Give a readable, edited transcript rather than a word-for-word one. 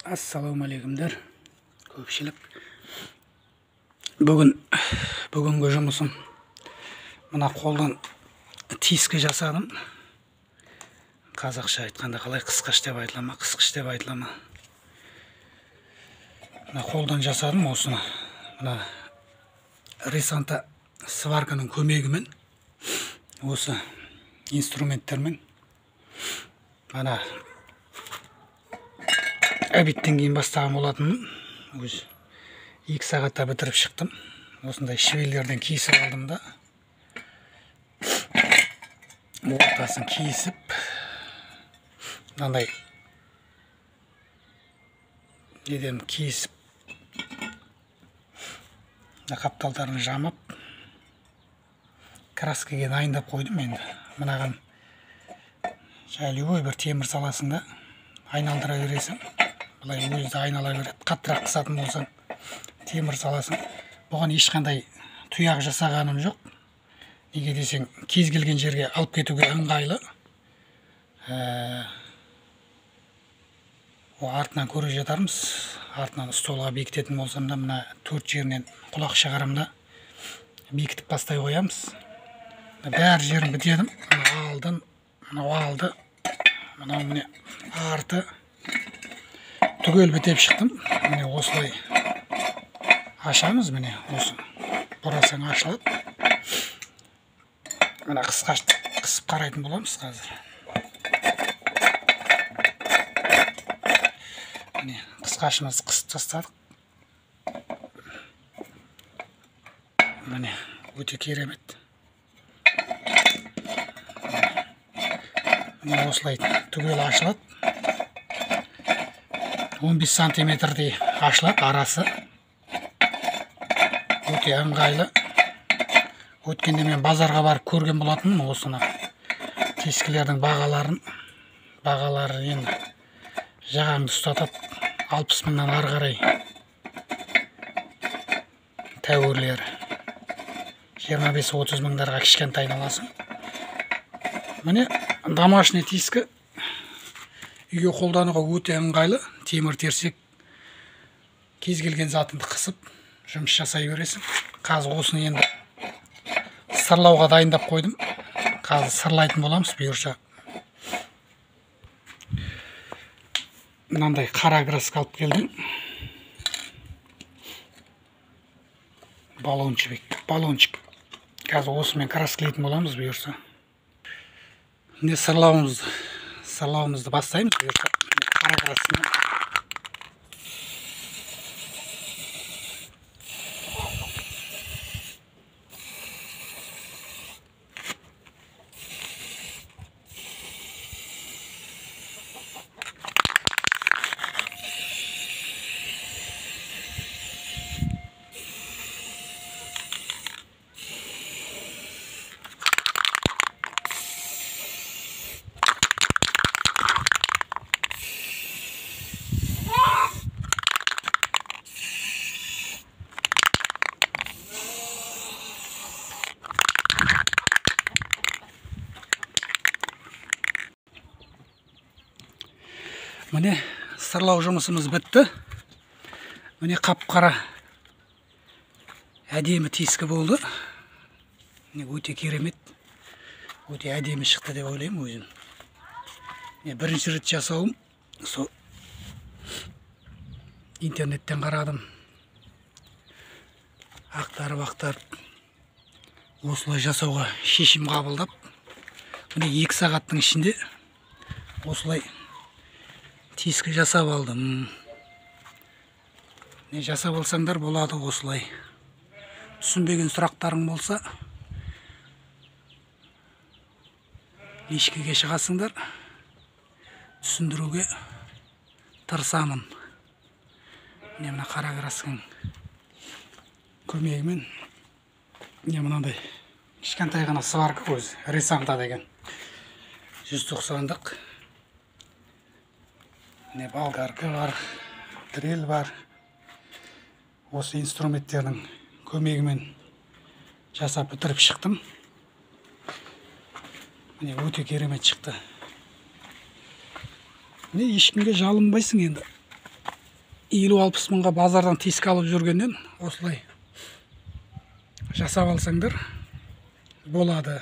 Ассалаумағалейкумдер. Көпшілік. Бүгінгі жұмысым мына қолдан тискі жасадым. Қазақша айтқанда қалай, қысқыш деп айтыла ма, қысқыш деп айтыла ма? Мына қолдан жасадым осыны. Мына ресанта сварканың көмегімен, осы инструменттермен ана обедтен кейін бастаған болатынмын. Өзі 2 сағатта бітіріп шықтым. Осындай швеллерден кесіп алдым да, ортасын кесіп, мынандай неден кесіп, қапталдарын жамап, краскіге дайындап қойдым. Енді мынаған жай любой бір темір саласың да айналдыра бересің. Былай өзі де айнала береді. Қаттырақ қысатын болсаң темір саласың. Бұған ешқандай тұяқ жасағаным жоқ. Неге десең, кез келген жерге алып кетуге ыңғайлы. О артынан көре жатармыз. Артынан столға бекітетін болсам да, мына 4 жерінен құлақ шығарам да бекітіп бастай қоямыз. Бәр жерін бітедім. Мына алдын, мынау алды, мынау міне арты түгел бітеп шықтым. Міне осылай ашамыз, міне осы бұрасаң ашылады. Мына қысқаш қысып қарайтын боламыз қазір. Міне қысқашымызды қысып тастадық. Міне өте керемет. Міне осылай түгел ашылады. 15 сантиметрдей ашылады арасы. Өте ыңғайлы. Өткенде мен базарға барып көрген болатынмын осыны. Тескілердің бағаларын. Бағалары енді жағаңды ұстатады. 60 мыңнан ары қарай тәуірлері. 25-30 мыңдарға кішкентайын аласың. Міне домашний тискі үйге қолдануға өте ыңғайлы. Темір терсек кез келген затыңды қысып жұмыс жасай бересің. Қазір осыны енді сырлауға дайындап қойдым. Қазір сырлайтын боламыз бұйырса. Мынандай қара краска алып келдім. Баллончик, баллончик. Қазір осымен краскалайтын боламыз бұйырса. Міне сырлауымызды бастаймыз бұйырса. Қара краскамен. Міне сырлау жұмысымыз бітті. Міне қап-қара әдемі тескі болды. Міне өте керемет, өте әдемі шықты деп ойлаймын өзім. Міне бірінші рет жасауым, сол интернеттен қарадым. Ақтарып осылай жасауға шешім қабылдап, міне 2 сағаттың ішінде осылай тескі жасап алдым. Не жасап алсаңдар болады осылай. Түсінбеген сұрақтарың болса, личкеге шығасыңдар, түсіндіруге тырысамын. Міне мына қара красканың көмегімен міне мынандай кішкентай ғана сварка өзі, ресанта деген 190-дық. Міне болгарка бар, дрель бар. Осы инструменттердің көмегімен жасап бітіріп шықтым. Міне өте керемет шықты. Міне ешкімге жалынбайсың енді. 50-60 мыңға базардан тесік алып жүргеннен осылай жасап алсаңдар болады.